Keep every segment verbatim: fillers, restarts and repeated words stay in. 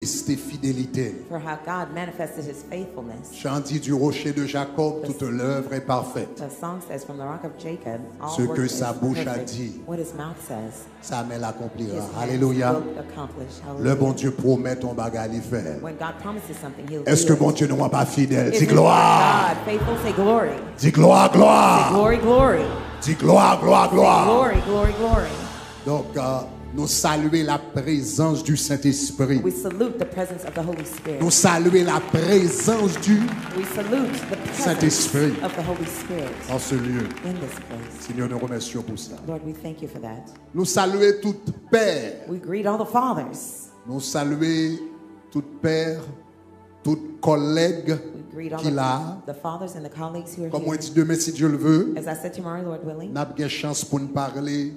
manifesté fidélité. For how God manifested his faithfulness. Jean dit, du rocher de Jacob, toute l'œuvre est parfaite. The song says, "From the rock of Jacob, all Ce work que is sa bouche a perfect." dit, What his mouth says, sa men his l'akomplira. hands Alelouya. Will accomplish. Le Hallelujah. Bon Dieu promet ton bagay, li fè. When God promises something, he'll Est-ce do que it. Bon Dieu nou an pa fidèle? Is Di this glwa. God faithful? Say glory. Di glwa, glwa. Glory, glory. Di glwa, glwa, glwa. Glory, glory, glory. Donc, euh, nous saluons la présence du Saint-Esprit. We salute the presence of the Holy Spirit. Nous saluons la présence du We salute the presence Saint-Esprit. Of the Holy Spirit En ce lieu. In this place. Seigneur, nous remercions pour ça. Lord, we thank you for that. Nous saluons tout père. We greet all the fathers. Nous saluons tout père, tout collègue We greet all qui l'a. The, the fathers and the colleagues who are Comme on here. Dit demain, si Dieu le veut, As I said, tomorrow, Lord willing, n ap gen chans pou n pale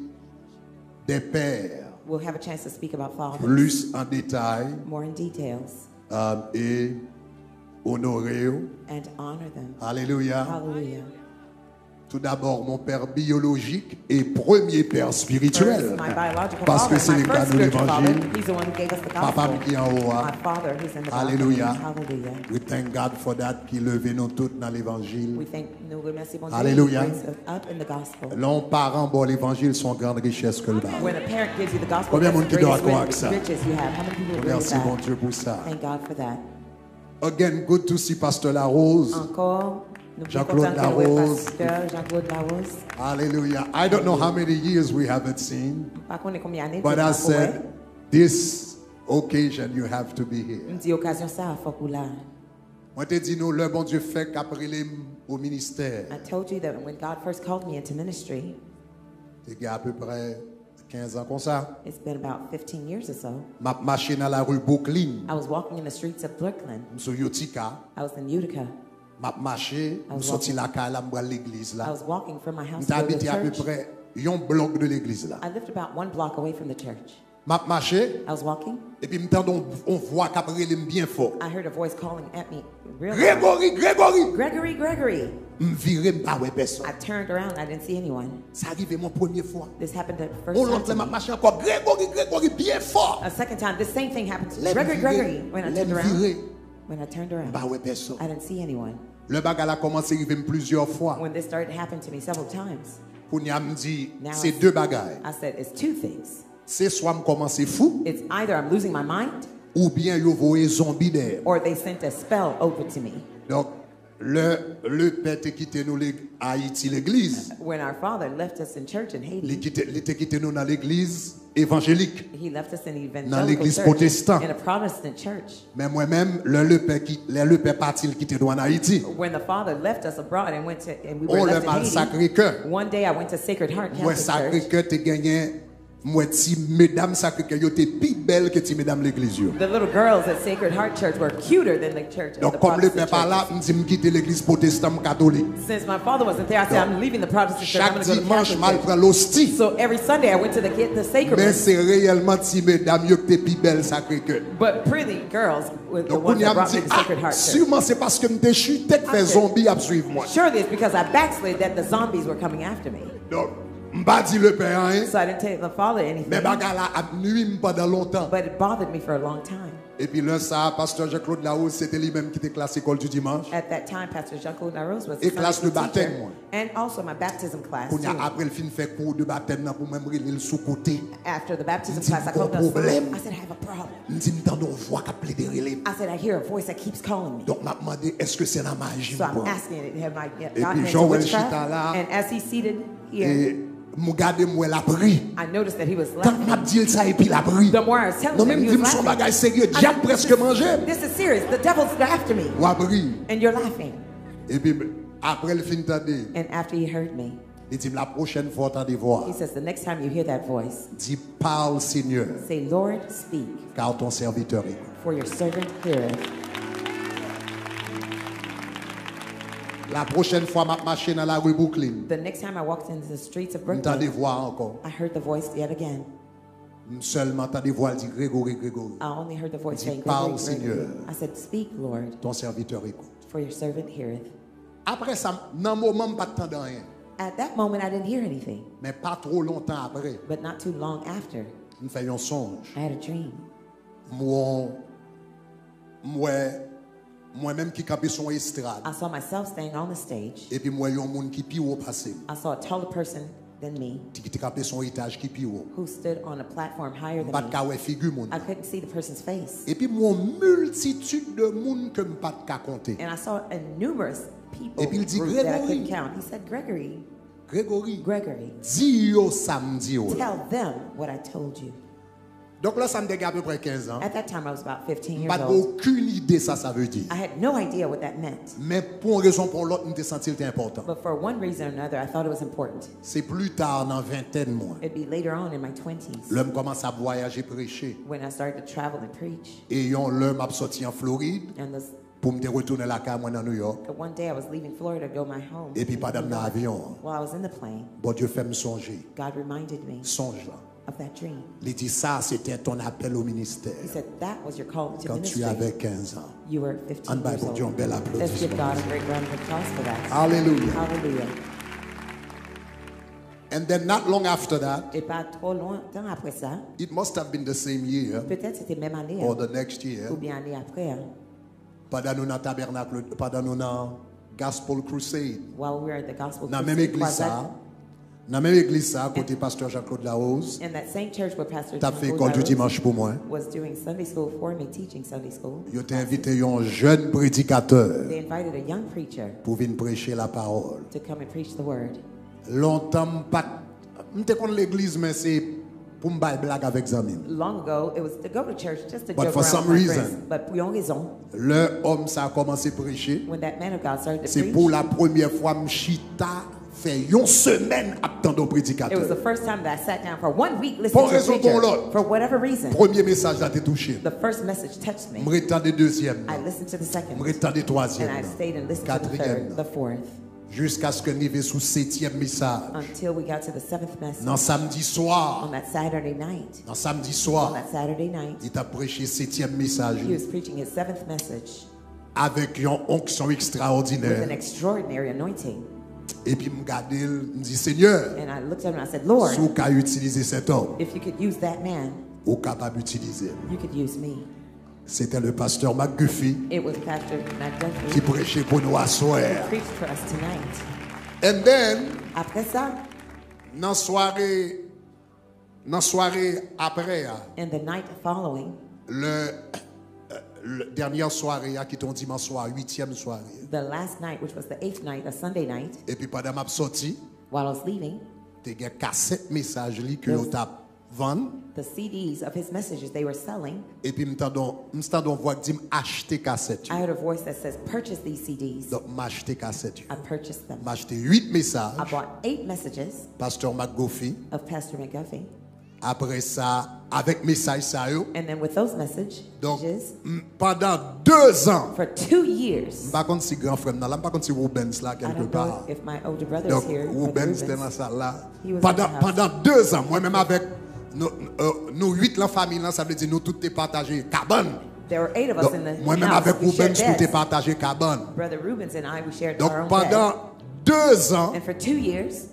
de père we'll have a chance to speak about fathers plus en détail, more in details euh, et honorer eux. And honor them. Alléluia. Hallelujah. Tout d'abord, mon père biologique et premier père spirituel. First, my biological Parce que father, c'est my le gars first de spiritual father, l'évangile. He's the one who gave us the Papa gospel. M ki anwo a. My father, he's in the Hallelujah. Gospel. Hallelujah. We thank God for that, ki leve nou tout nan levanjil. We thank, nou remèsye Bondye. Hallelujah. He raised us up in the gospel. Lè yon paran ba w levanjil, se yon gran richès ke l ba w. When a parent gives you the gospel, Konbyen that's moun the ki dakò greatest ak sa? Riches you have. How many people agree with Remercie that? Bon Dieu pour ça. Thank God for that. Again, good to see Pastor Larose. Encore, nou byen Jean-Claude kontan ke nou wè Larose. Pastè Jean-Claude Larose. Hallelujah. I don't know how many years we haven't seen, M pa konnen konbyen ane but nou I pa ko wè. Said, this occasion you have to be here. M di okazyon sa a fòk ou la. Mwen te di nou, lè Bondye fèk ap rele m o ministè, I told you that when God first called me into ministry, te gen apeprè kenz an konsa, it's been about fifteen years or so. M ap mache nan lari Brooklyn. I was walking in the streets of Brooklyn. M sou Utica. I was in Utica. M ap mache, I m was soti walking. Lakay la, m pral legliz la. I was walking from my house M te to the abite church. Apeprè yon blòk de legliz la. I lived about one block away from the church. M ap mache, I was walking. Epi m tande yon, yon vwa k ap rele m byen fò. I heard a voice calling at me. Really? Gregory, Gregory! Gregory, Gregory! M vire, m pa wè pèsòn. I turned around. I didn't see anyone. Sa rive m yon premye fwa. This happened the first Yon time lòt lè, to m ap me. Mache ankò, Gregory, Gregory, byen fò. A second time, this same thing happened to me. Lè m Gregory, vire, Gregory! When I lè turned m around, vire, when I turned m pa around, wè pèsòn. I didn't see anyone. Lè bagay la kòmanse rive m plizyè fwa. When this started happening to me several times, Kounye a m di, Now se I- de bagay. I said, "It's two things. Se swa m kòmanse fou, It's either I'm losing my mind oubyen yo voye zonbi dèyè m. Or they sent a spell over to me." Donk, lè, lè pè te kite nou leg, Ayiti legliz, When our father left us in church in li, Haiti, kite, li te kite nou nan legliz evanjelik. He left us in an Nan evangelical legliz church, pwotestan. In a Protestant church. Men mwen menm, lè lepè ki, lè lepè pati, l kite nou ann Ayiti. When the father left us abroad and went to, and we were Oh, lè left in m al Haiti, Sacré-Cœur. One day I went to Sacred Heart Mwen Catholic Church. Sacré-Cœur te genyen, mwen ti medam Sacré-Cœur yo te pi bèl ke ti medam legliz yo. The little girls at Sacred Heart Church were cuter than the church. Donk, The kòm lepè Protestant pa la, churches. M di m kite legliz pwotestan, m katolik. Since my father wasn't there, I said, "I'm leaving the Protestant church. I'm Chak gonna go to the dimanch, Catholic m al church." Pran losti. So every Sunday I went to the, get the Men sacrament. Se reyèlman ti medam yo ki te pi bèl Sacré-Cœur. But pretty girls were the Donk, ones kounye a, that m brought di, me to Sacred ah, Heart Church. Siman se paske m te chite k fè I said, zonbi ap swiv mwen. Surely it's because I backslid that the zombies were coming after me. Donk, m pa di lepè anyen, So I didn't tell the father anything. Men bagay la ap nwi m pandan lontan. But it bothered me for a long time. Epi lè sa a, Pastè Jean-Claude Larose, se te li menm ki te klas Ecole du Dimanche. At that time, Pastor Jean-Claude Larose was the E klas de Sunday school teacher. Batèm mwen. And also my baptism class, Kounye a, too. Apre l fin fè kou de batèm nan pou mwen, m rele l sou kote. After the baptism M di, class, I "M gon called up. Pwoblèm." I said, "I have a problem." M di, "M tande yon vwa k ap plede rele m." I said, "I hear a voice that keeps calling me." Donk, m ap mande, èske se nan maji m So I'm pran? asking, "Have I got Epi, into jan w wè l witchcraft?" Chita la, And as he's seated e, here, M gade, m wè l ap ri. I noticed that he was Tan m laughing. ap di l sa, epi l ap ri. The more I was telling Non, him, men m he di was m se yon laughing. Bagay serye, I dyab said, prèske manje m. This is serious. The devil's after me. W ap ri. And you're laughing. Epi, apre l fin tande, And after he heard me, li di m, "La pwochèn fwa w tande vwa he a, says, "The next time you hear that voice, di, 'Parle, Seigneur, say, Lord, speak, car ton serviteur écoute.'" for your servant heareth." La pwochèn fwa m ap mache nan lari Brooklyn, The next time I walked into the streets of m tande Brooklyn, vwa a ankò. I heard the voice yet again. M sèlman tande vwa l di, "Gregory, Gregory, I only heard the voice Dis, saying, "Parle, "Gregory, Gregory." Seigneur. I said, "Speak, Lord, ton serviteur écoute." for your servant heareth." Apre sa, nan moman, m pa t tande anyen. At that moment, I didn't hear anything. Men pa twò lontan apre, But not too long after, m fè yon sonj. I had a dream. M wè yon M wè mwen menm ki kanpe sou yon estrad. I saw myself standing on the stage. Epi m wè yon moun ki pi wo pase m. I saw a taller person than me ki te kanpe sou yon etaj ki pi wo. Who stood on a platform higher M pa t than me. Ka wè figi moun I nan. Couldn't see the person's face. Epi m wè yon miltitid de moun ke m pa t ka konte. And I saw a numerous people Epi l di, group that I "Gregory, couldn't count. He said, Gregory, Gregory, Gregory, di yo sa m di yo la." Tell them what I told you. Donk lè sa m te gen apeprè kenz an, At that time, I was about fifteen m years pa t gen old. Okenn ide sa sa vle di. I had no idea what that meant. Men pou yon rezon pou yon lòt, m te santi l te enpòtan. But for one reason or another, I thought it was important. Se pli ta nan ventèn mwen, It'd be later on in my twenties lè m kòmanse ap vwayaje preche. When I started to travel and preach. E yon lè m ap sòti an Florid And this, pou m te retounen lakay mwen nan New York. One day I was leaving Florida to go my home. Epi pandan m nan avyon an, While I was in the plane, Bondye fè m sonje God reminded me sonj lan. Of that dream. Li di, "Ça, c'était ton appel au ministère He said, That was your call to quand tu ministry avais quinze ans." You were fifteen Ann bay years Bondye yon old. Bèl Let's give aplodisman. God a great round of applause for that. Alelouya. Hallelujah. And then not long after that, Et pas trop longtemps après ça, it must have been the same year peut-être c'était même année or hein, the next year, ou bien année après, hein, pandan nou nan tabènak, pandan nou nan Gospel Crusade, while we were at the gospel nan menm crusade, egliz sa, Croisade, nan menm egliz sa, kote pastè Jean-Claude Larose in that same church where Pastor t ap fè Jean-Claude ekòl di Larose dimanch pou mwen, was doing Sunday school for me, teaching Sunday school. Yo te envite yon jèn predikatè They invited a young preacher pou vin preche lapawòl. To come and preach the word. Lontan m pa t, m te konn legliz, men se pou m bay blag avèk zanmi m. Long ago, it was to go to church just to But joke for around some with my reason, friends. But pou yon rezon, lè òm sa a kòmanse preche, when that man of God started to se pou preach, la premyè fwa m chita fè yon semèn ap tande yon it was the predikatè. First time that I sat down for one week Pou listening to a rezon pou preacher. Lòt, For whatever reason, premye mesaj la te touche m. The first message touched me. M ret tande dezyèm I nan. Listened to the second. M ret tande And twazyèm I nan. Stayed and listened to the Katriyèm third, the nan. Fourth, Jiskaske n rive sou setyèm mesaj. Until we got to the seventh message. Nan samdi swa, On that Saturday night, nan samdi on swa, that Saturday night, li t ap preche setyèm mesaj he li was preaching his seventh message avèk yon onksyon with an ekstraòdinè. Extraordinary anointing. Epi m gade l, m di, "Senyè, And I looked at him and I said, Lord, si w ka itilize sèt òm, if you could use that man, ou kapab itilize m." You could use me. C'était le pasteur McGuffey It was Pastor McGuffey ki preche pou nou aswè. Preached for us tonight. And then, Après ça, nan sware, nan sware apre a, in the night following, le, le dènyè sware a ki te yon dimanch swa, uityèm sware. The last night, which was the eighth night, a Sunday night, Epi pandan m ap sòti, while I was leaving, te gen kasèt mesaj li ke yo t ap vann. The C Ds of his messages they were selling. Epi m tande m tande yon vwa k di m, "Achte kasèt I yo." Heard a voice that says, Purchase these C Ds. Donk, m achte kasèt yo. I purchased them. M achte uit I mesaj bought eight messages Pastè McGuffey. Of Pastor McGuffey. Apre sa, avèk mesaj sa yo, And then with those messages, donk, m- pandan dezan, For two years, m pa konn si gran frè m nan la, m pa konn si Rubens la I don't know kèlkepa. If my older brother is Donk, here, Brother Rubens te Rubens. Nan sal la. He was in Pandan, the house. Pandan dezan, mwen menm avèk nou, euh, nou uit lan fanmi lan, sa vle di nou tout te pataje kabann. There were eight of us Donk, in the mwen menm house. Avèk We shared Rubens, nou te beds. Pataje kabann. Brother Rubens and I, we shared Donk, our own pandan bed. Dezan, And for two years,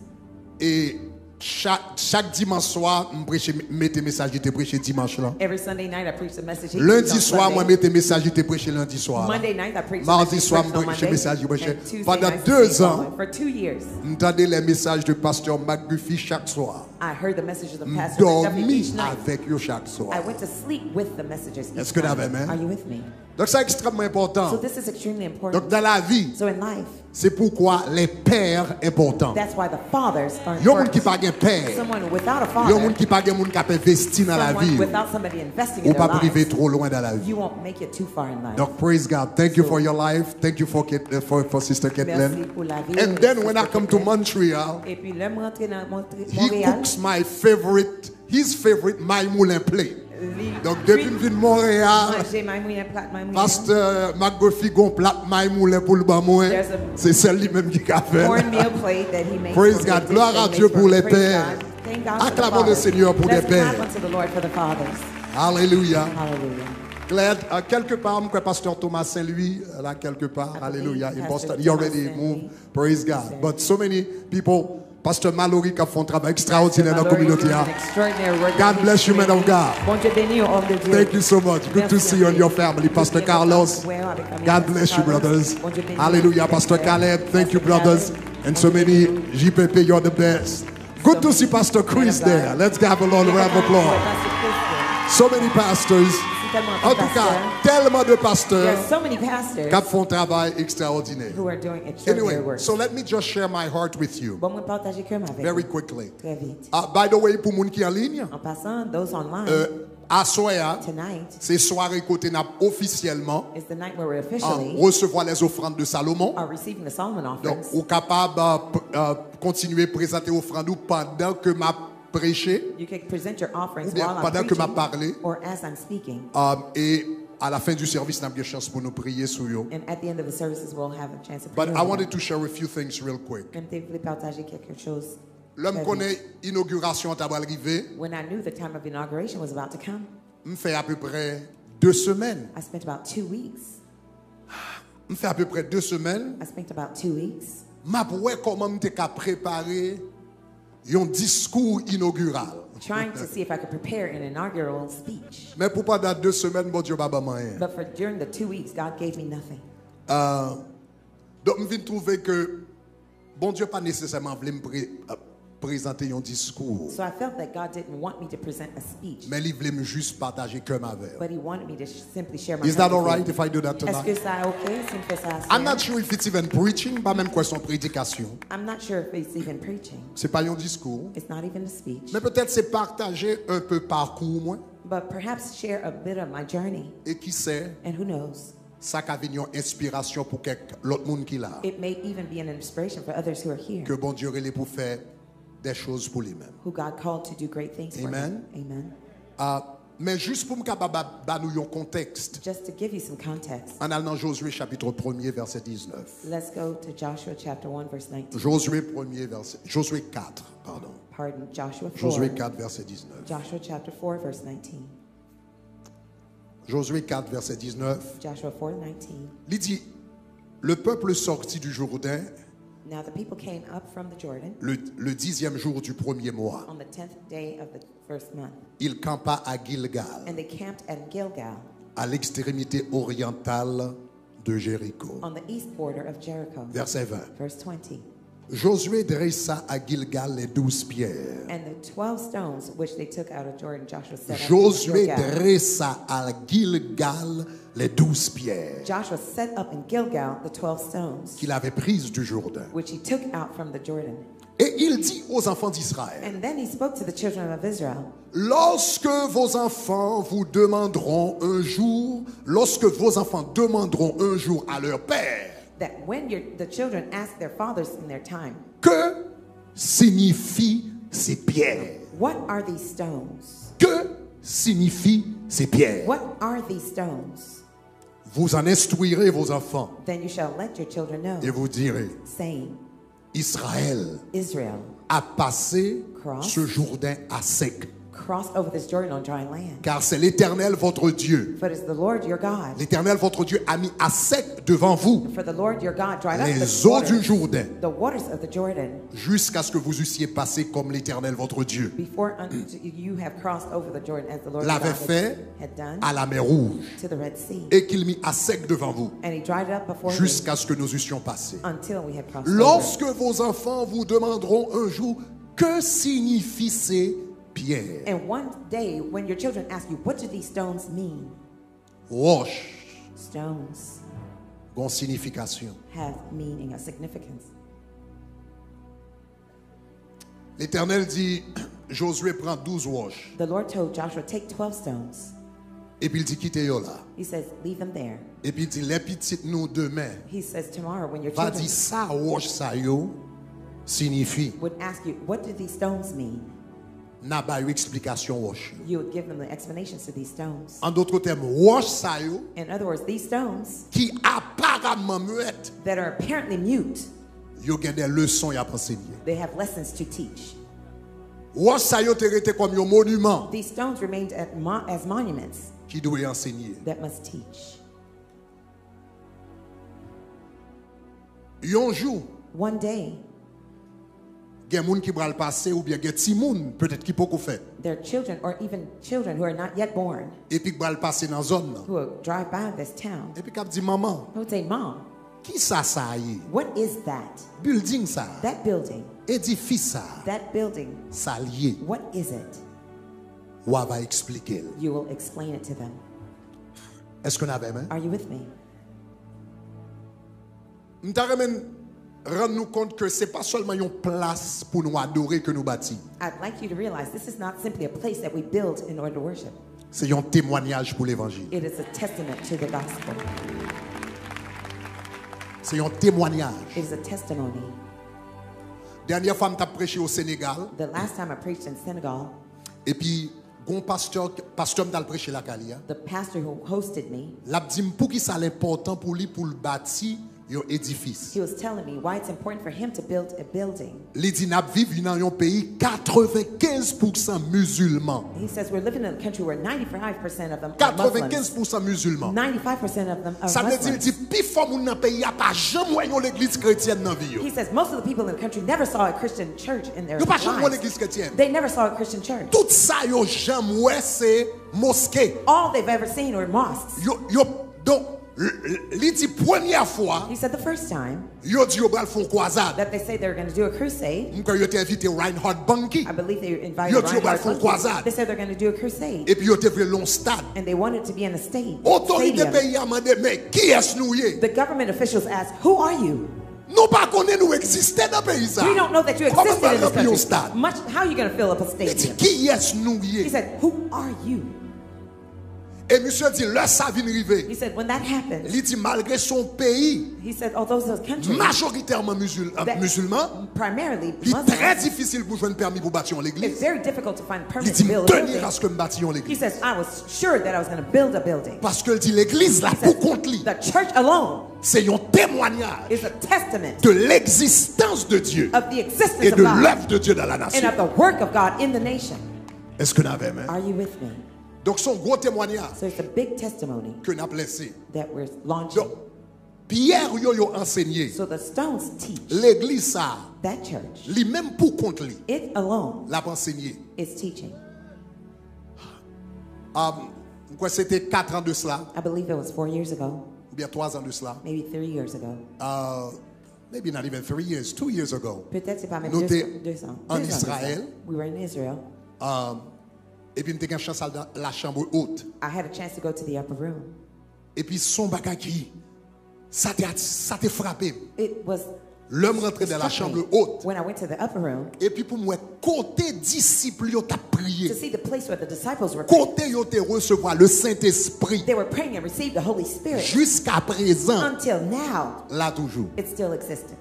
e chak, chak dimanch swa, m preche, m mete mesaj li te preche dimanch lan. Every Sunday night I preached a message. Lendi swa, mwen mete mesaj li te preche lendi swa. Monday night I preached a Mardi message swa, m preached on preche Monday, mesaj li preche. And Tuesday Pandan nights dezan, for for two years. M tande lè mesaj de Pasteur McGuffey chak swa. I heard the messages of M Pastor McGuffey dòmi each night. Avèk yo chak swa. I went to sleep with the messages each Èske n night. Avè m? Are you with me? Donk, sa ekstrèmman enpòtan. So this is extremely important. Donk, nan lavi, So in life, se poukwa les pères enpòtan. That's why the fathers are Yon moun important. Ki pa gen pè, Someone without a yon father, moun ki pa gen moun k ap envesti nan lavi someone w, without somebody investing ou in their p ap rive lives, tro lwen nan lavi. You won't make it too far in life. Donk, praise God. Thank you So, for your life. Thank you for, Kate, uh, for, for Sister Caitlin. Merci pour la vie, And then when I Sister come to Caitlin. Montreal, Et puis, là, moi, entré dans Montré- he Montréal, cooks my favorite, his favorite, may moulen plate. li Donk, depi m vin Monreyal, manje may moulen plat may moulen. Pasteur McGuffey gon plat may moulen pou l ban mwen. There's a Se sèl li menm ki ka fè l. Cornmeal plate that he makes Praise for God. me. Gloire à He Dieu makes pour for les me. Praise pères. God. Thank God for the Acclamons le Father. Seigneur pour les Let's clap pères. Unto the Lord for the fathers. Alelouya. Hallelujah. Glad, uh, quelque part, m kwè Pasteur Thomas Saint-Louis, uh, la quelque part. I believe Alelouya. In Pastor Boston. He Thomas already Saint-Louis moved. Praise God. Saint- But so many people, Pastè Malory k ap fè yon travay ekstraòdinè nan kominote a. God bless you, man of God. Thank you so much. Good to see you and your family, Pastor Carlos. God bless you, brothers. Hallelujah, Pastor Caleb. Thank you, brothers. And so many, J P P, you're the best. Good to see Pastor Chris there. Let's give a long round of applause. So many pastors. En tout cas, tellement de pasteurs k ap fè yon travay ekstraòdinè. Anyway, so let me just share my heart with you very quickly. Uh, by the way, pou moun ki an liy, aswè a, se sware kote n ap ofisyèlman resevwa les offrandes de Salomon. Donk, ou kapab uh, p- uh, kontinye prezante ofrann ou pandan ke m ap preche oubyen pandan ke m ap pale. Um, e a la fen di sèvis, n ap gen chans pou nou priye sou yo. But I wanted to share a few things real quick. Lè m konnen inogirasyon an ta pral rive, m fè apeprè de semèn. M fè apeprè de semèn. M ap wè kòman m te ka prepare yon diskou inogiral. Men pou pandan de semèn, Bondye pa ban m anyen. Donk, m vin twouve ke Bondye pa nesesèman vle m pre- prezante yon diskou. Men li vle m jis pataje kè m avè w. Is that all right if I do that tonight? I'm not sure if it's even preaching, m pa menm kwè se yon predikasyon. Se pa yon diskou. Men petèt se pataje un peu parcours mwen. E ki sè, sa ka vin yon enspirasyon pou kèk lòt moun ki la. Ke Bondye rele pou fè des choses pou li menm. Amen. Ah, men jis pou m kapab ba, ba nou yon kontèks, ann al nan Jozye chapit premye, vèsè diznèf. Jozye premye, vèsè, Jozye kat, padon. Jozye kat, vèsè diznèf. Jozye kat, vèsè diznèf. Li di, le peuple sortit du Jourdain le, le dixième jour du premier mois. Il campa à Gilgal, à l'extrémité orientale de Jéricho. Vèsè ven. Josué dressa à Gilgal les douze pierres. Josué dressa à Gilgal les douze pierres qu'il avait prises du Jourdain. Et il dit aux enfants d'Israël, lorsque vos enfants vous demanderont un jour, lorsque vos enfants demanderont un jour à leur père, that when your, the children ask their fathers in their time, que signifient ces pierres? What are these stones? Que signifient ces pierres? What are these stones? Vous en instruirez vos enfants. Then you shall let your children know, Et vous direz, saying, Israël Israel, a passé cross, ce Jourdain à sec. Cross over this Jordan on dry land. Car c'est l'Éternel votre Dieu. For it is the Lord your God. L'Éternel votre Dieu a mis à sec devant vous For the Lord your God dried up les the eaux waters, du Jourdain the waters of the Jordan, jusqu'à ce que vous eussiez passé comme l'Éternel votre Dieu before unto you have crossed over the Jordan as the Lord your l'avait God fait had done à la mer Rouge to the Red Sea. Et qu'il mit à sec devant vous And he dried it up before you jusqu'à ce que nous eussions passé. Until we had crossed over. Lorsque vos enfants vous demanderont un jour, que signifient ces pierres? And one day, when your children ask you, what do these stones mean? Wòch Stones gon signifikasyon. Have meaning or significance. L'Éternel di, Josué pran douz wòch. The Lord told Joshua, take twelve stones. Epi l di, kite yo la. He says, leave them there. Epi l di, lè pitit nou demen He says, tomorrow when your va children di sa wòch sa yo siyifi, would ask you, what do these stones mean? N a ba yo eksplikasyon wòch yo. You would give them the explanations to these stones. An dòt tèm, wòch sa yo In other words, these stones ki aparamman mwèt, that are apparently mute, yo gen de leson y ap ansenye. They have lessons to teach. Wòch sa yo te rete kòm yon moniman These stones remained at mo- as monuments ki dwe ansenye. That must teach. Yon jou, One day, Gen moun ki pral pase oubyen gen timoun petèt ki poko fèt. There are children or even children who are not yet born Epi k pral pase nan zòn nan. Who will drive by this town Epi k ap di, "Manman, who would say, "Mom, ki sa sa a ye? What is that? Bilding sa a? That building, Edifis sa a? That building, Sa l ye?" What is it?" Wa va eksplike l. You will explain it to them. Èske n avè mwen? Are you with me? M ta renmen rann nou kont ke se pa sèlman yon plas pou nou adore ke nou bati. I'd like you to realize this is not simply a place that we build in order to worship. Se yon temwanyaj pou levanjil. It is a testament to the gospel. Se yon temwanyaj. It is a testimony. Dènyè fwa m t ap preche o Senegal, The last time I preached in Senegal, epi gon pastè, pastè m t al preche lakay li a, the pastor who hosted me, l ap di m poukisa l enpòtan pou li pou l bati yon edifis. He was telling me why it's important for him to build a building. Li di n ap viv nan yon peyi katrevenkenz pousan mizilman. He says we're living in a country where ninety-five percent of them are Muslims. Katrevenkenz pousan mizilman. Ninety-five percent of them are Sa vle di, l Muslims. Di pifò moun nan peyi a pa janm wè yon legliz kretyèn nan vi yo. He says most of the people in the country never saw a Christian church in their Yo pa janm wè lives. Legliz kretyèn. They never saw a Christian church. Tout sa yo janm wè se moske. All they've ever seen are mosques. Yo, yo, donk, l- l- li di premyè fwa, He said the first time yo di yo pral fè yon kwazad. that they say they're going to do a crusade, M kwè yo te envite Reinhard Bonnke. I believe they invited Yo di yo pral Reinhard fè yon Bonnke. kwazad. They said they're going to do a crusade. Epi yo te vle l yon stad. And they wanted to be in a state. Otorite Stadium. Peyi a mande, "Men kiyès nou ye?" The government officials asked, "Who are you? Nou pa konnen nou egziste nan peyi sa. We don't know that you Kòman existed pral in this ranpli yon country. Stad? Much, how are you going to fill up a Li di, stadium?" "Kiyès nou ye?" He said, "Who are you?" E misye di, "Lè sa vin rive," He said, "When that happens," li di, "Malgre se yon peyi he said, "Although it's a country majoritèman mizil- euh, that mizilman, primarily li Muslim, trè difisil pou jwenn pèmi pou bati yon it's legliz." very difficult to find Li permit di, to "M build a tenir building." aske m bati yon He legliz. says, "I was sure that I was going to build a building." Paske l di legliz la He pou says, kont li, "The church alone se yon temwanyaj is a testament de l'existence de Dieu of the existence et of de God l'œuvre de Dieu dans la and nation." of the work of God in the nation." Èske n avè mwen? Are you with me? Donk, se yon gwo temwanyaj So it's a big testimony ke n ap lese. that we're launching. Donk, pyè yo yo ansenye, So the stones teach legliz sa, that church. Li menm pou kont li, It alone l ap ansenye. Is teaching. Um, m kwè se te kat an de sla, I believe it was four years ago, oubyen twa an de sla. Maybe three years ago. Uh, maybe not even three years, two years ago. Peut-être c'est pas même Nou deux, te deux ans. an Deux ans de ça. Israël. We were in Israel. Um, epi m te gen chans al nan la chambre haute. I had a chance to go to the upper room. Epi se yon bagay ki, sa te, sa te frape m. It was Lè m rantre nan la struck chambre me haute, when I went to the upper room epi pou m wè kote disip yo t ap priye, to see the place where the disciples were praying. Kote yo te resevwa le Sentespri. They were praying and received the Holy Spirit. Jiska prezan, Until now, la toujou. It still existed.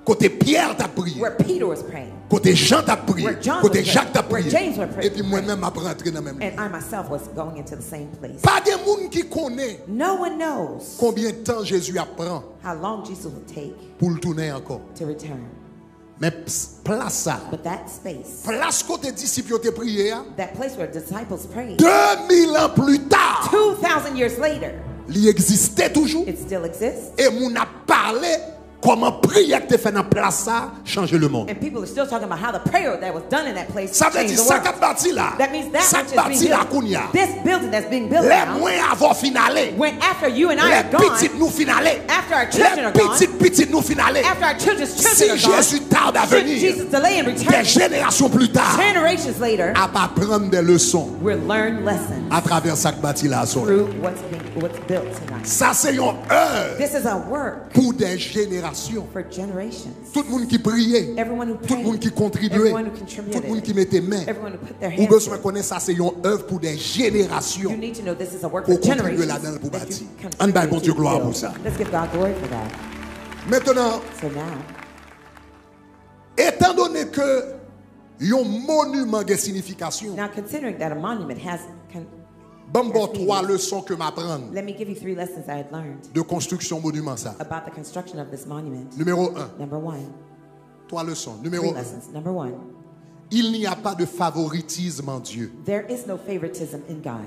Kote Pyè t ap priye, Where Peter was praying, kote Jan t ap priye, Where John kote was Jak t ap praying, priye. Where James was praying. Epi mwen menm m ap rantre nan menm And liy. I myself was going into the same place. Pa gen moun ki konnen No one knows konbyen tan Jezi ap pran how long Jesus will take pou l tounen ankò. To return. Men ps- plas sa, But that space, plas kote disip yo te priye a, that place where disciples prayed, de mil an pli ta, two thousand years later, li egziste toujou. It still exists. E moun ap pale kòman priyè k te fè nan plas sa chanje lemonn. And people are still talking about how the prayer that was done in that place Sa vle changed di the sa world. K ap bati la, That means that sa which k is being bati la built, kounye a. This building that's being built Lè now, mwen avè w fin ale, when after you and I lè are gone, pitit nou fin ale, after our children lè are gone, pitit pitit nou fin ale, after our children's si children are gone, Jezi tarde à should venir, Jesus delay and return, des générations plus tard, generations later, ap aprann de leson we'll learn lessons atravè sa k bati la aswè. Through what's being, what's built tonight. Sa se yon èv This is a work pou de jenerasyon. For generations. Tout moun ki priye, Everyone who tout moun prayed, ki kontribye, everyone who contributed, tout moun ki mete men. Everyone who put their Ou hands bezwen to it. Konnen sa se yon èv pou de You jenerasyon. Need to know this is a work Pou for kontribye generations ladan l pou that bati. You contribute Ann bay Bondye to glwa build. Pou sa. Let's give God glory for that. Mentnan, So now, etan done ke yon moniman gen sinifikasyon, now considering that a monument has con- ban m ba w has twa meaning, leson ke m aprann Let me give you three lessons I had learned de konstriksyon moniman sa. About the construction of this monument. Nimewo en. Number one. Twa leson. Three Nimewo en. Lessons. Number one. Il n'y a pas de favoritisme en Dieu. There is no favoritism in God.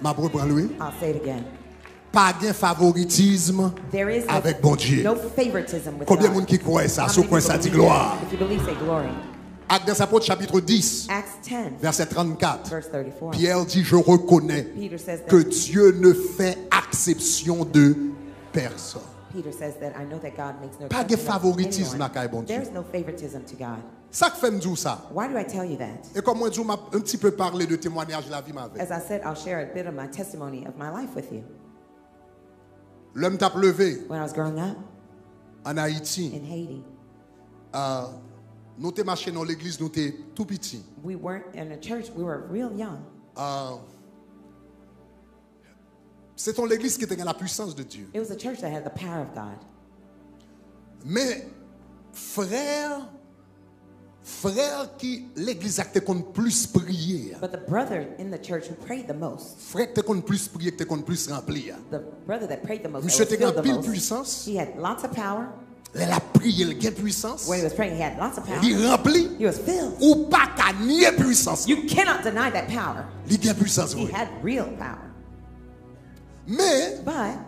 M ap reprann li. I'll say it again. Pa gen favoritism There is no, avèk Bondye. No favoritism with Konbyen God? Moun ki kwè sa? How Si w many kwè people sa, di believe glwa. That? If you believe, say glory. Ak des Apôtres, chapitre dix, Acts ten, verset trente-quatre. Verse thirty-four. Pierre dit, je reconnais Peter says that, que Dieu ne fait exception de personne. Peter says that I know that God makes no exception of anyone. Pa gen favoritism lakay Bondye. There is no favoritism to God. Sa k fè m di w sa? Why do I tell you that? E kòm mwen di w, m ap un petit peu pale de temwanyaj lavi m avèk. As I said, I'll share a bit of my testimony of my life with you. Lè m t ap leve When I was growing up an Ayiti, in Haiti, ah, nou te mache nan legliz, nou te tou piti. We weren't in a church, we were real young. Ah, se t yon legliz ki te gen la puissance de Dieu. It was a church that had the power of God. Men frè, frè ki legliz la k te konn plis priye a. But the brother in the church who prayed the most, Frè k te konn plis priye, k te konn plis ranpli a. The brother that prayed the most, that Misye was te gen filled the anpil most, pwisans. He had lots of power. Lè l ap priye, l gen pwisans. When he was praying, he had lots of power. Li ranpli. He was filled. Ou pa ka nye pwisans lan. You cannot deny that power. Li gen pwisans vre. He had real power. Men, But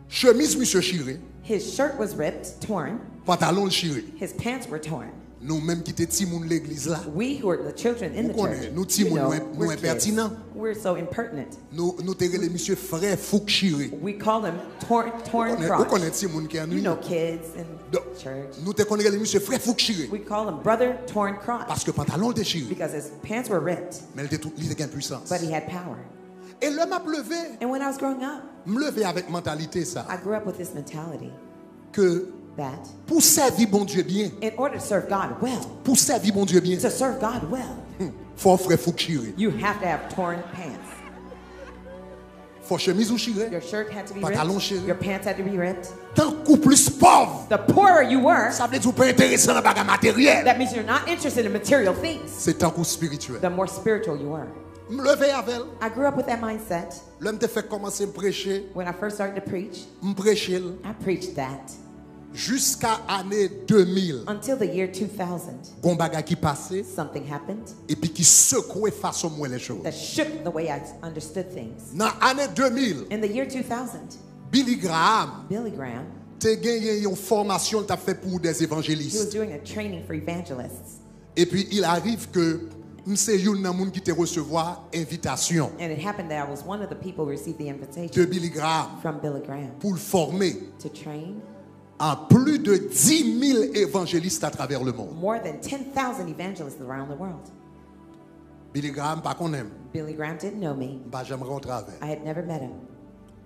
chemiz misye chire. His shirt was ripped, torn. Pantalon l chire. His pants were torn. Nou menm ki te timoun legliz la, We who are the children in the church, nou konnen, nou timoun, nou, nou enpètinan. We're so impertinent. Nou, nou te rele misye frè fouk chire. We call him torn, torn crotch. Ou konnen, ou konnen timoun ki an New York. You know kids in church. Donk, nou te konn rele misye frè fouk chire. We call him brother torn crotch. Paske pantalon l te chire. Because his pants were ripped. Men l te tou, li te gen pwisans. But he had power. E lè m ap leve, And when I was growing up, m leve avèk mantalite sa, I grew up with this mentality ke that pou sèvi Bondye byen, in order to serve God well, pou sèvi Bondye byen, to serve God well, hmm, fò w frè fouk chire. You have to have torn pants. Fò chemiz ou chire, Your shirt had to be pantalon ripped. Chire. Your pants had to be ripped. Tank ou plis pòv, The poorer you were, sa vle di ou pa enterese nan bagay materyèl. That means you're not interested in material things. Se tank ou spirityèl. The more spiritual you were. M leve avè l. I grew up with that mindset. Lè m te fèk kòmanse m preche, When I first started to preach, m preche l. I preached that. Jiska ane de mil, Until the year two thousand, gon bagay ki pase, something happened epi ki sekwe fason m wè lè choz. That shook the way I understood things. Nan ane de mil, In the year two thousand, Billy Graham Billy Graham, te genyen yon fòmasyon l t ap fè pou des évangélistes. He was doing a training for evangelists. Epi, il arrive ke m se youn nan moun ki te resevwa envitasyon And it happened that I was one of the people who received the invitation de Billy Graham from Billy Graham pou l fòme to train a plus de dix mille évangélistes à travers le monde. More than ten thousand evangelists around the world. Billy Graham pa konnen m. Billy Graham didn't know me. M pa janm rankontre avè l. I had never met him.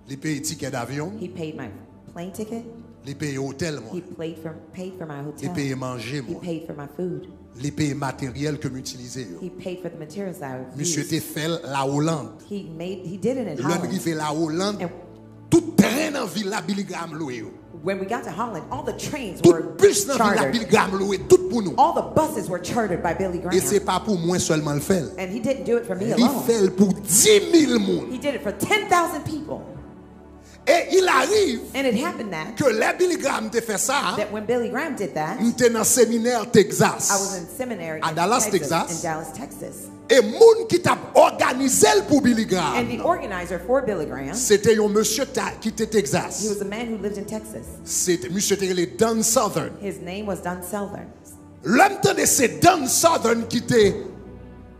Li peye tikè davyon m. He paid my plane ticket. Li peye otèl mwen. He paid for, paid for my hotel. Li peye manje mwen. He paid for my food. Li peye materyèl ke m itilize yo. He paid for the materials I used. Misye te fè l La Hollande. He made, he did it in Holland. Lè n rive La Hollande, And tout tren nan vil la, Billy Graham lwe yo. When we got to Holland, all the trains were chartered. Tout bis nan vil la, Billy Graham lwe tout pou nou. All the buses were chartered by Billy Graham. E se pa pou mwen sèlman l fè l. And he didn't do it for me alone. Li fè l pou dis mil moun. He did it for ten thousand people. E il arrive And it happened that, ke lè Billy Graham te fè sa, that when Billy Graham did that, m te nan seminè Texas, I was in seminary in Dallas, Texas, Texas. In Dallas, Texas. E moun ki t ap òganize l pou Billy Graham, And the organizer for Billy Graham, se te yon mesye ta, ki te Texas. He was a man who lived in Texas. Se te, misye te rele Don Southern. His name was Don Southern. Lè m tande se Don Southern ki te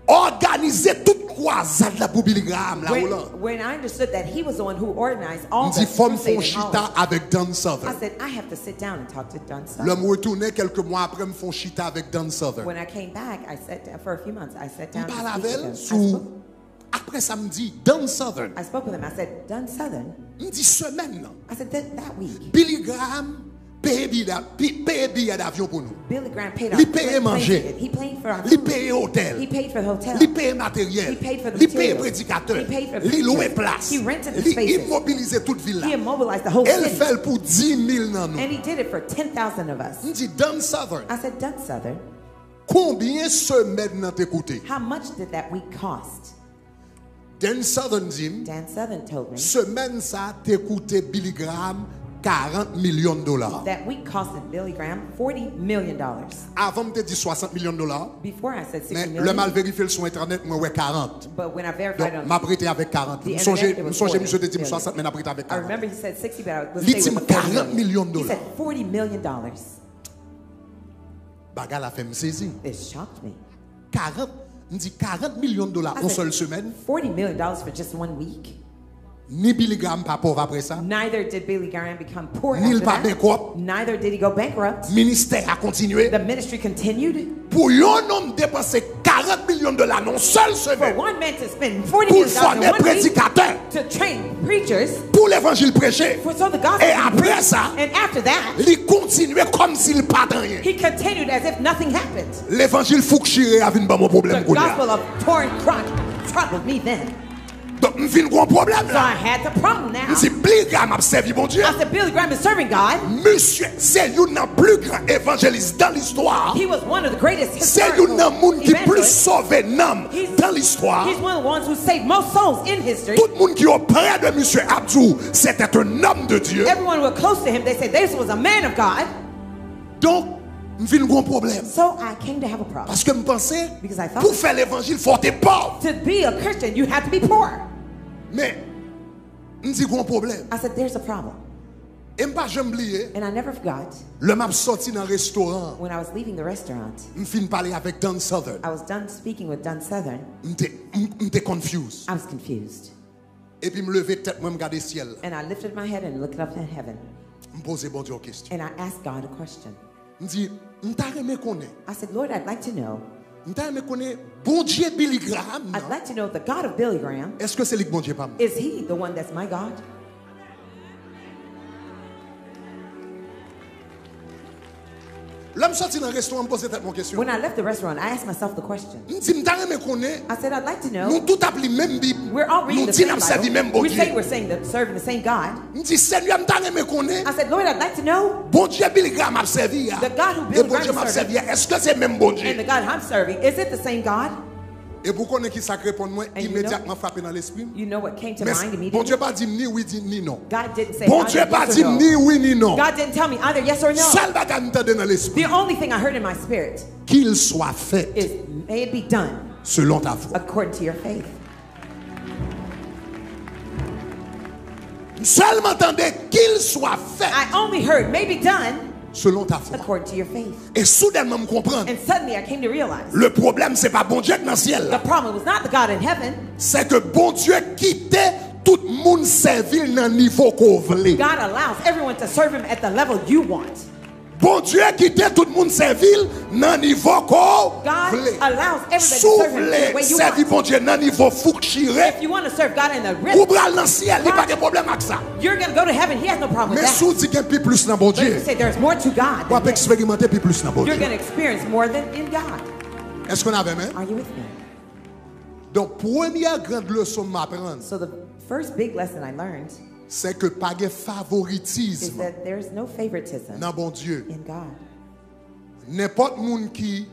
òganize tout kwazad la pou Billy Graham, La Hollande. When, when I understood that he was the one who organized all the crusade in Holland, M di, "Fò m fè yon chita avèk Don Southern." I said, "I have to sit down and talk to Don Southern." Lè m retounen, kèlke mwa apre, m fè yon chita avèk Don Southern. When I came back, I sat down, for a few months, I sat down to speak with him. M pale avè l sou, apre sa, m di, "Don Southern." I spoke with him. I said, "Don Southern." M di, "Semèn nan, I said, "That, that week, Billy Graham peye biye da-, pi-, peye biye davyon pou nou. Billy Graham paid our plane ticket. Li peye manje. He paid for our food. Li peye otèl. He paid for the hotel. Li peye materyèl. He paid for the materials. Li peye predikatè. He paid for the preachers. Li lwe plas. He rented the spaces. Li imobilize tout vil la. He immobilized the whole city. E l fè l pou dis mil nan nou." And he did it for ten thousand of us. M di, "Don Southern, I said, "Don Southern, konbyen semèn nan te koute?" How much did that week cost?" Don Southern di m, Dan Southern told me, semèn sa a te koute Billy Graham karant milyon dola. That week costed Billy Graham forty million dollars. Avan m te di swasant milyon dola, Before I said sixty men lè m al million, verifye l sou entènèt, mwen wè karant. But when I verified Donk, on m ap rete avèk karant. the M sonje, internet, it m was sonje forty misye te di m million. swasant, men n ap rete avèk I remember karant. He said sixty, but I was Li staying di m with the forty karant milyon million. He dola. Said forty million dollars. Bagay la fè m sezi. It shocked me. Karant, m di karant milyon dola I yon said, sèl semèn. Forty million dollars for just one week. Ni Billy Graham pa pòv apre sa. Neither did Billy Graham become poor Ni l after pa that. Bankrupt. Neither did he go bankrupt. Ministè a kontinye. The ministry continued. Pou yon nonm depanse karant milyon dola nan yon sèl For semèn one man to spend forty pou l million dollars in fòme one week predikatè, to train preachers pou levanjil preche. for so the gospel E can be apre preached. Sa, And after that, li kontinye kòmsi l pa t anyen. He continued as if nothing happened. Levanjil fouk chire a vin ban mwen pwoblèm The kounye a. Gospel of torn crotch troubled me then. Donk, m vin gen yon pwoblèm So la. I had the problem now. M di, Billy Graham ap sèvi Bondye. I said, Billy Graham is serving God. Misye se youn nan pli gran evanjelis dan listwa. He was one of the greatest Se youn nan historical moun ki plis evangelists. Sove nanm He's, dan listwa. He's one of the ones who saved most souls in history. Tout moun ki oprè de misye ap di w, c'était un homme de Dieu. Everyone who were close to him, they said this was a man of God. Donk, m vin gen yon pwoblèm. So I came to have a problem. Paske m panse, Because I thought- pou fè levanjil, fò w te pòv. To be a Christian, you have to be poor. Men, m di gen yon pwoblèm. I said, there's a problem. E m pa janm bliye, And I never forgot lè m ap sòti nan restoran, when I was leaving the restaurant, m fin pale avèk Don Southern. I was done speaking with Don Southern. M te, m, m te confused. I was confused. Epi m leve tèt mwen, m gade syèl la. And I lifted my head and looked up at heaven. M poze Bondye yon kesyon. And I asked God a question. M di, m ta renmen konnen. I said, Lord, I'd like to know. M ta renmen konnen Bondye Billy Graham I'd nan. Like to know if the God of Billy Graham, Èske se li k Bondye pa m? Is he the one that's my God? Lè m sòti nan restoran, m poze tèt mwen kesyon. When I left the restaurant, I asked myself the question. M di, m ta renmen konnen. I said, I'd like to Nou know. Tout ap li menm Bib. We're all reading Nou the di n same ap sèvi Bible. Menm We say Bondye. we're saying the, serving the same God. M di, Senyè, m ta renmen konnen. I said, Lord, I'd like to know. Bondye Billy Graham ap sèvi a. The God who E Billy Bondye Graham m ap is sèvi serving. A, èske se menm Bondye? And the God I'm serving, is it the same God? E pou konnen ki sa k reponn mwen, And you know- imedyatman frape nan lespri m. You know what came to Men mind Bondye immediately? Pa di m ni wi ni non. God didn't say Bondye either Pa yes di or m no. Ni wi ni non. God didn't tell me either yes or no. Sèl bagay m tande nan lespri The only thing I heard in my spirit Qu'il soit fait is, may it be done selon ta foi. According to your faith. M sèlman tande qu'il soit fait I only heard, may be done selon ta foi. According to your faith. E soudènman m konprann. And suddenly I came to realize Le pwoblèm se pa Bondye k nan syèl the la. Problem was not the God in heaven. Se ke Bondye kite tout moun sèvi l nan nivo ke w vle. God allows everyone to serve him at the level you want. Bondye kite tout moun sèvi l nan nivo ke w God vle. Allows everybody Si to w serve him vle in the way you sèvi want. Bondye nan nivo fouk chire, If you want to serve God in the ou rich, pral nan syèl, li pa gen pwoblèm ak sa. You're going to go to heaven. He has no problem with Men si that. W di gen pi plis nan But if you Bondye, say there's more to God, w ap than this, eksperimante pi plis nan You're going to Bondye. Experience more than in God. Èske w avè m? Are you with me? Donk, premyè gran leson m aprann, So the first big lesson I learned se ke pa gen is favoritism that there's no favoritism nan Bondye. In God. Nenpòt moun ki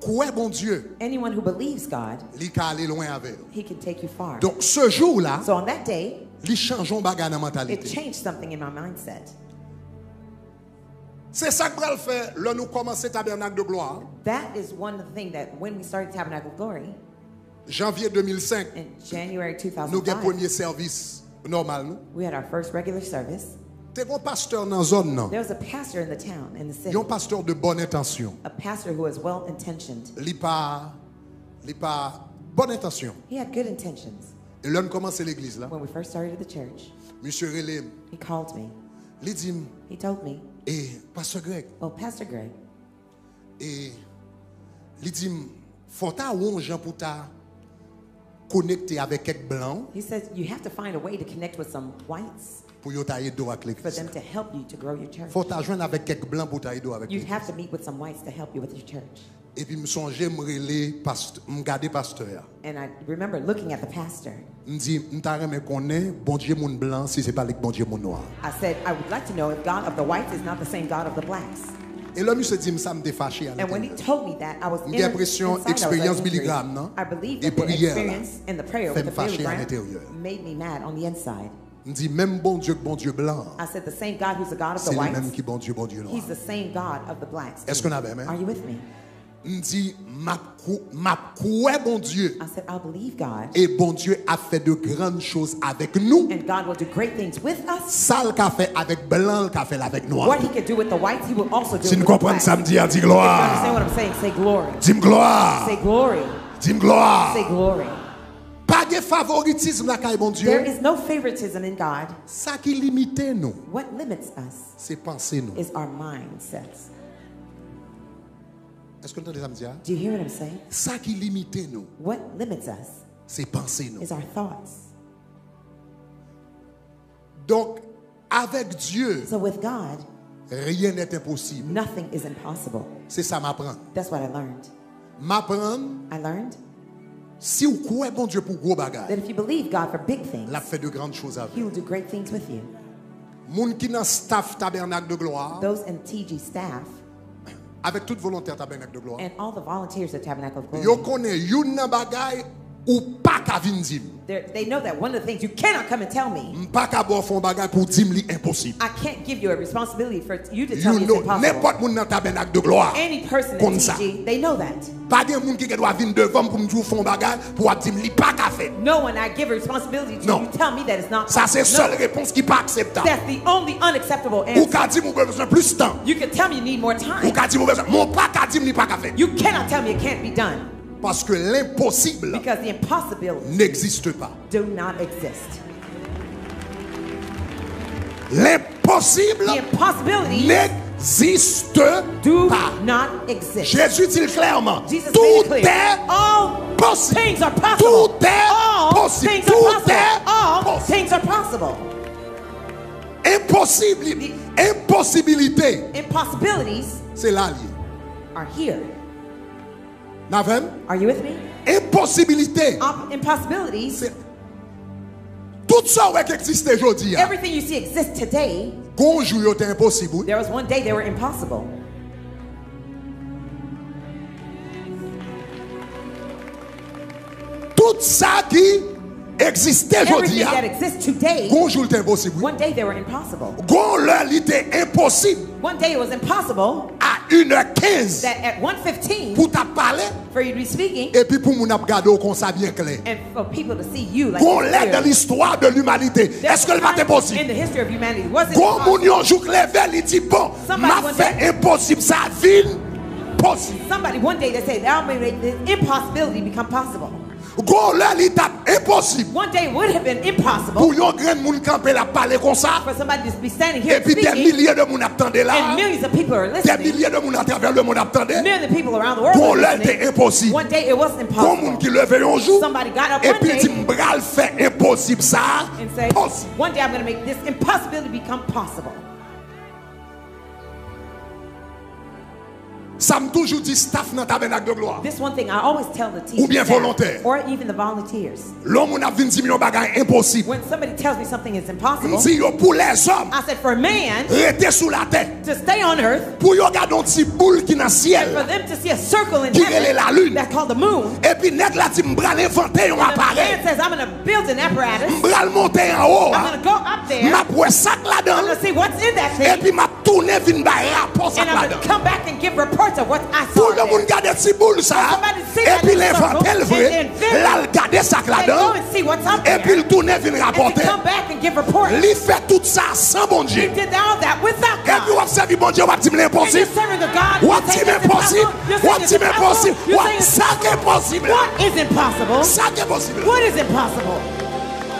kwè Bondye, Anyone who believes God, li ka ale lwen avè w. He can take you far. Donk, se jou la, So on that day, li chanje yon bagay nan it mantalite. Changed something in my mindset. Se sa k pral fè lè nou kòmanse Tabènak de Glwa. That is one of the things that when we started Tabernacle of Glory, Janvye de mil senk, in January Nou gen two thousand five, premye sèvis nòmal nou. We had our first regular service. Te gen yon pastè nan zòn nan. There was a pastor in the town, in the city. Yon pastè de bòn entansyon. A pastor who was well intentioned. Li pa, li pa, bòn entansyon. He had good intentions. E lè n kòmanse legliz la, When we first started the church, misye rele m. He called me. Li di m, He told me, E, Pastè Greg, Oh, Pastor Greg, e, li di m, fò w ta wè yon jan pou w ta konekte avèk kèk blan He says, You have to find a way to connect with some whites pou yo ta ede w ak for legliz. Them to help you to grow your church. Fò w ta jwenn avèk kèk blan pou w ta ede w avèk You'd legliz. Have to meet with some whites to help you with your church. Epi m sonje m rele past, m gade pastè a. And I remember looking at the pastor. M di, m ta renmen konnen Bondye moun blan si se pa li k Bondye moun nwa. I said, I would like to know if God of the whites is not the same God of the blacks. E lè misye di m sa, m te fache a And when he lenteryè. Told me that, I was M gen enpresyon eksperyans Billy Graham nan I believe e that the priyè la experience and the prayer fè with m the Billy fache a Graham lenteryè. Made me mad on the inside. M di, menm Bondye k Bondye blan an, I said, the same God who's the God of the whites, se li menm ki Bondye, Bondye nwa. He's the same God of the blacks. Èske n avè m? Are you with me? M di, m ap kou-, m ap kwè Bondye. I said, I'll believe God. E Bondye ap fè de grann choz avèk nou. And God will do great things with us. Sa l ka fè avèk blan, l ka fè l avèk nwa. What he could do with the whites, he will also do with the blacks. Si n konprann sa m di a, di glwa. If you understand what I'm saying, say glory. Di m glwa. Say glory. Di m glwa. Say glory. Pa gen favoritism lakay Bondye. There is no favoritism in God. Sa ki limite nou, what limits us, se panse nou, is our mindsets. Èske n tande sa m di a? Do you hear what I'm saying? Sa ki limite nou, what limits us, se panse nou, is our thoughts. Donk, avèk Dye, so with God, rien n'est impossible. Nothing is impossible. Se sa m aprann. That's what I learned. M aprann, I learned, si w kwè Bondye pou gwo bagay, that if you believe God for big things, l ap fè de grann choz avè w. He will do great things with you. Moun ki nan staff Tabènak de Glwa, those in T G staff, avèk tout volontè Tabènak de Glwa, and all the volunteers at Tabernacle of Glory, yo konnen youn nan bagay ou pa ka vin di m. They're- They know that one of the things you cannot come and tell me. M pa ka ba w fè yon bagay pou w di m li enposib. I can't give you a responsibility for you to tell me it's impossible. Nenpòt moun nan Tabènak de Glwa konn sa. Any person in T G, they know that. Pa gen moun ki gen dwa vin devan m pou m di w fè yon bagay pou w ap di m li pa ka fèt. No one I give a responsibility to, you tell me that it's not possible. Non. Sa se sèl repons ki pa akseptab. That's the only unacceptable answer. Ou ka di m ou bezwen plis tan. You can tell me you need more time. Ou ka di m ou bezwen, men w pa ka di m li pa ka fèt. You cannot tell me it can't be done. Paske lenposib n'existe pas. Because the impossibilities do not exist. Lenposib n'existe pas. Jezi di l klèman, tout est possible. Tout est possible. Tout est possible. All things are possible. Enposib, enposibilite, se la l ye. N avè m? Are you with me? Enposibilite. Impossibilities. Se, tout sa w wè k egziste jodi a, everything you see exist today, gon jou yo te enposib, wi. There was one day they were impossible. Tout sa ki egziste jodi a, everything that exists today, gon jou l te enposib, wi. One day they were impossible. Gon lè li te enposib. One day it was impossible. À une heure quinze, that at one fifteen, pou w t ap pale, for you to be speaking, epi pou moun ap gade w konsa byen klè. And for people to see you like this clearly. Gon lè dans l'histoire de l'humanité, èske l pa t enposib? There was a time in the history of humanity, was it impossible? Gon moun yon jou k leve, li di, bon, m ap fè enposib sa vin posib. Somebody one day they say, "I'll make this impossibility become possible." Gon lè li t ap enposib. One day it would have been impossible. Pou yon grenn moun kanpe l ap pale konsa, for somebody to be standing here speaking, epi dè milye de moun ap tande la, and millions of people are listening, dè milye de moun atravè lemonn ap tande, millions of people around the world are listening. Gon lè l te enposib. One day it was impossible. Gon moun ki leve yon jou, somebody got up one day, epi l di, m pral fè enposib sa posib. And say, "One day I'm gonna make this impossibility become possible." Sa m toujou di staff nan Tabènak de Glwa, this one thing I always tell the teachers, oubyen volontè, or even the volunteers. Lè yon moun ap vin di m yon bagay enposib, when somebody tells me something is impossible, m di yo, pou lèzòm, I said, for man, rete sou latè, to stay on earth, pou yo gade yon ti boul ki nan syèl, and for them to see a circle in heaven, ki rele lalin, that's called the moon, epi nèg la di, m pral envante yon aparèy. And the man says, "I'm gonna build an apparatus. M pral monte anwo a. I'm gonna go up there. M ap wè sa k ladan l. I'm gonna see what's in that thing. Epi m ap tounen vin bay rapò sa k ladan l." And I'm gonna come back and give reports of what I saw there. Pou yon moun gade ti boul sa a, epi l envante l vre, l al gade sa k ladan l, epi l tounen vin rapòte, li fè tout sa san Bondye. Epi w ap sèvi Bondye, w ap di m l enposib. W ap di m enposib. W ap di m enposib. W ap, sa k enposib la? Sa k enposib la?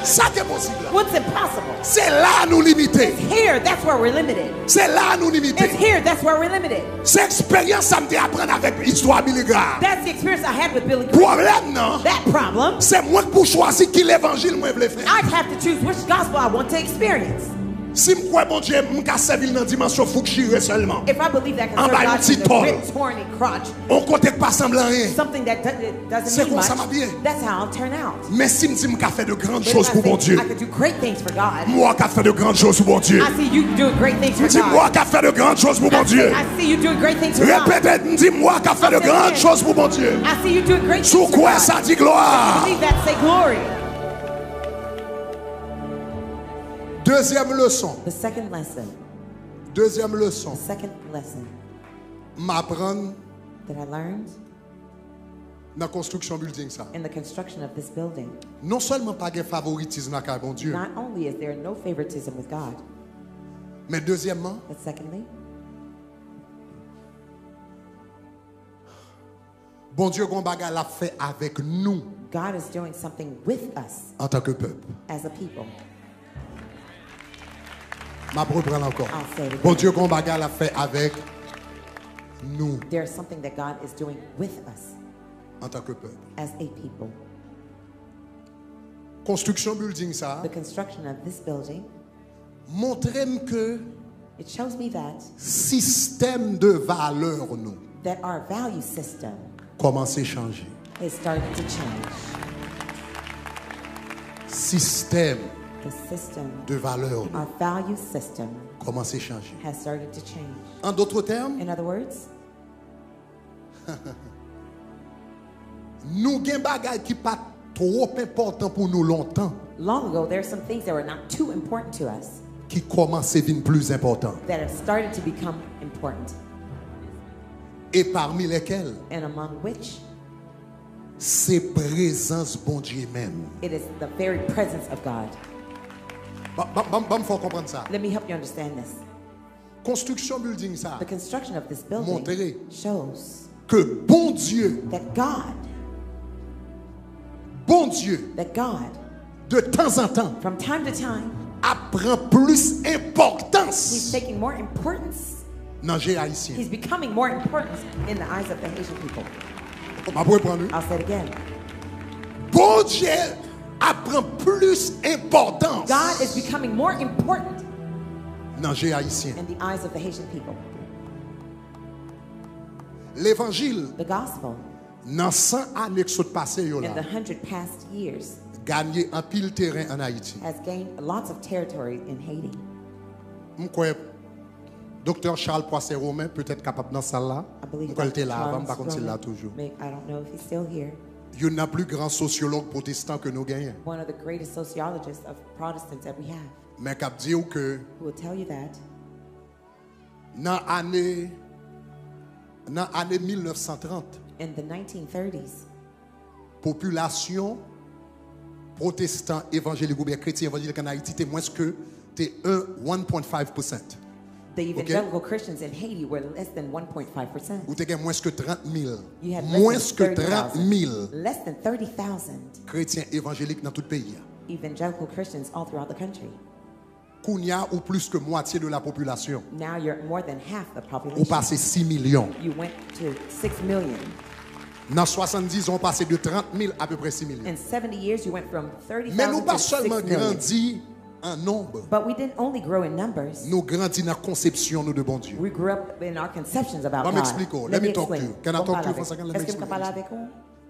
Sa k enposib la? Se la nou limite. Se la nou limite. Se eksperyans sa m te aprann avèk istwa Billy Graham. Pwoblèm nan, se mwen k pou chwazi ki levanjil mwen vle fè. Si m kwè Bondye, m ka sèvi l nan dimansyon fouk chire sèlman, anba yon ti tòl, yon kote k pa sanble anyen. Se konsa m ap ye. Men si m di m ka fè de grann choz pou Bondye, m wè w ka fè de grann choz pou Bondye. M di m wè w ka fè de grann choz pou Bondye. Repete, m di m wè w ka fè de grann choz pou Bondye. Si w kwè sa, di glwa. Dezyèm leson. The second lesson, Dezyèm the leson. Second lesson M aprann that I learned nan konstriksyon building sa. In the construction of this building. Non sèlman pa gen favoritism lakay Bondye, Not only is there no favoritism with God, men dezyèmman, but secondly, Bondye gon bagay l ap fè avèk nou God is doing something with us antanke pèp. As a people. M ap reprann ankò. I'll say it again. Bondye gon bagay l ap fè avèk nou. There's something that God is doing with us Antanke pèp. As a people. Konstriksyon building sa The construction of this building montre m ke it shows me that sistèm de valè nou that our value system kòmanse chanje. Is starting to change. Sistèm The system de valè nou our value system kòmanse chanje. Has started to change. An dòt tèm, In other words, nou gen bagay ki pa t twòp enpòtan pou nou lontan long ago there are some things that were not too important to us ki kòmanse vin plis enpòtan. That have started to become important. E pami lèkèl And among which se prezans Bondye menm. It is the very presence of God. Ban m fè w konprann sa. Let me help you understand this. Konstriksyon building sa The construction of this building montre shows ke Bondye, that God, Bondye, that God, de tanzantan, from time to time, ap pran plis enpòtans He's taking more importance. Nan je ayisyen. He's becoming more important in the eyes of the Haitian people. M ap reprann wi. I'll say it again. Bondye ap pran plis enpòtans God is becoming more important nan je ayisyen. In the eyes of the Haitian people. Levanjil The gospel nan san ane k sot pase yo in la the hundred past years ganye anpil teren ann Ayiti. Has gained lots of territory in Haiti. M kwè Doktè Charles Poisson Romain petèt kapab nan sal la. I believe M kwè l te Doctor la avan, m Charles pa konn si l la Romain toujou. May, I don't know if he's still here. Youn nan pli gran sosyològ pwotestan ke nou genyen. One of the greatest sociologists of Protestants that we have. Men k ap di w ke Who will tell you that nan ane nan ane mil nèf san trant, in the nineteen thirties, popilasyon pwotestan evanjelik oubyen kretyen evanjelik ann Ayiti te mwens ke te en, one point five percent. the evangelical Christians in Haiti were less than one point five percent. Ou te gen mwens ke trant mil. You had Mwens less than ke trant thirty thousand. Mil Less than thirty thousand kretyen evanjelik nan tout peyi a. Evangelical Christians all throughout the country. Kounye a, ou plis ke mwatye de la popilasyon. Now you're more than half the Ou population. Pase sis milyon. You went to six million. Nan swasanndizan, ou pase de trant mil apeprè sis milyon. In seventy years, you went from Men nou thirty thousand pa to sèlman six million. Grandi an nonb. But we didn't only grow in numbers. Nou grandi nan konsepsyon nou de Bondye. We grew up in our conceptions about Ban m God. eksplike w. Let Let me me talk to explain. you. Can I Bon, talk to you pale for a avèk- second? Let me Èske m ka explain pale to you. Avèk ou?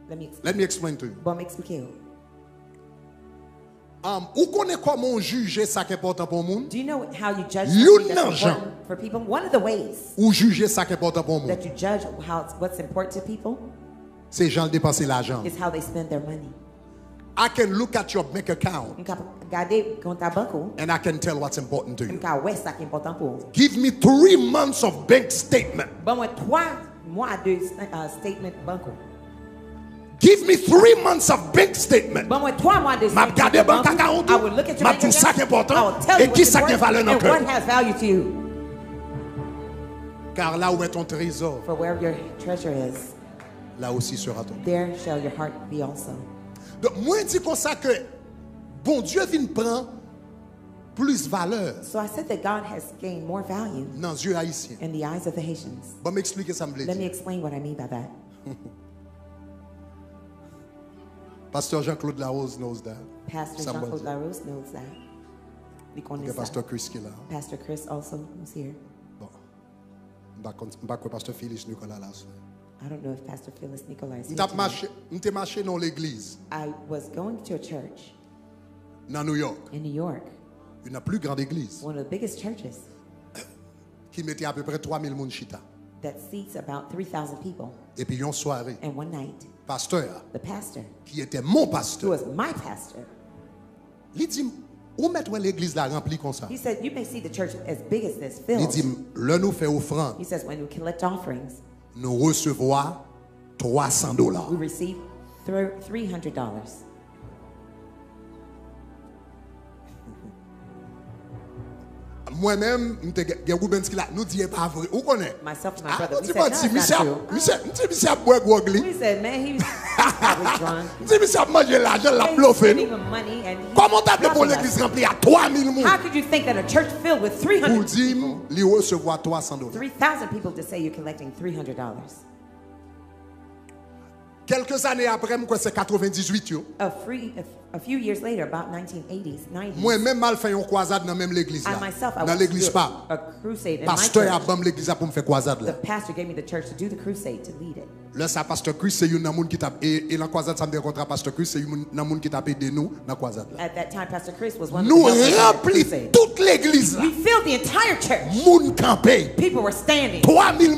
Let me explain. Let me explain to you. Bon, m eksplike w. Um, ou konnen kòman w jije sa k enpòtan pou yon moun? Do you know how you judge Youn something nan that's jan. Important for people? One of the ways Ou jije sa k enpòtan pou yon moun. That you judge how what's important to people Se jan l depanse lajan. Is how they spend their money. I can look at your bank account. M ka gade kont a bank ou. And I can tell what's important to you. M ka wè sa ki enpòtan pou ou. Give me three months of bank statement. Ban mwen twa mwa de uh, statement bank ou. Give me three months of bank statement. Ban mwen twa mwa de M ap gade bank account ou. M ap di w sa k enpòtan e ki sa k gen valè nan kè. What has value to you? Car là où est ton trésor, For where your treasure is, là aussi sera ton. There shall your heart be also. Donk mwen di konsa ke Bondye vin pran plis valè. So I said that God has gained more value. Nan zye ayisyen. In the eyes of the Haitians. Ban m eksplike sa m vle di. Let me di. Explain what I mean by that. Pastor Jean-Claude Larose knows that. Pastor Jean-Claude Larose knows that. Li konnen sa. Pastor Chris ki la. Pastor Chris also was here. Bon. M pa kwè Pastor Phyllis Nicolas la sou. I don't know if Pastor Phyllis Nicolas is here. M t ap mache, m te mache nan legliz. I was going to a church. Nan New York. In New York. Youn nan pli gran legliz. One of the biggest churches. Ki mete apeprè twa mil moun chita. That seats about three thousand people. Epi yon sware. And one night. Pastè a. The pastor. Ki ete mon pastè. Who was my pastor. Li di m, Ou mèt wè legliz la ranpli konsa. He said, "You may see the church as big as this Li filled." Di m, lè nou fè ofrann, He says, "When you collect offerings, nou resevwa twa san dola. We receive thir- three hundred dollars." Mwen menm, m te gen gen Rubens ki la, nou di e pa vre. Ou konnen? Myself and my Ah, brother, nou we di said, "No, manti, it's misye not ap, true." misye, m di misye ap bwè gwòg li. We said, "Man, he's probably drunk." M di misye ap manje lajan l, l ap He's blofe spending nou. the money and he's Kòman w ta vle pou robbing us. Legliz ranpli a twa mil moun? How could you think that a church filled with Pou three hundred di m, people, li resevwa twa san dola. three thousand people to say you're collecting three hundred dollars? Kèlke zane apre, m kwè se katrevendizuit yo. A, free, a, a few years later, about nineteen eighties, nineties, Mwen menm m al fè yon kwazad nan menm legliz I la. myself, I Nan went to legliz do pa m. A crusade in my Pastè a church. Ban m legliz la pou m fè kwazad The la. Pastor gave me the church to do the crusade, to lead it. Lè sa, Pastè Chris se youn nan moun ki t ap, e, e nan kwazad sa m te rankontre a Pastè Chris, se youn nan moun ki t ap ede nou nan kwazad la. At that time, Pastor Chris was one of Nou the helpers in the ranpli crusade. Tout legliz la. We filled the entire church. Moun kanpe. People were standing. Twa mil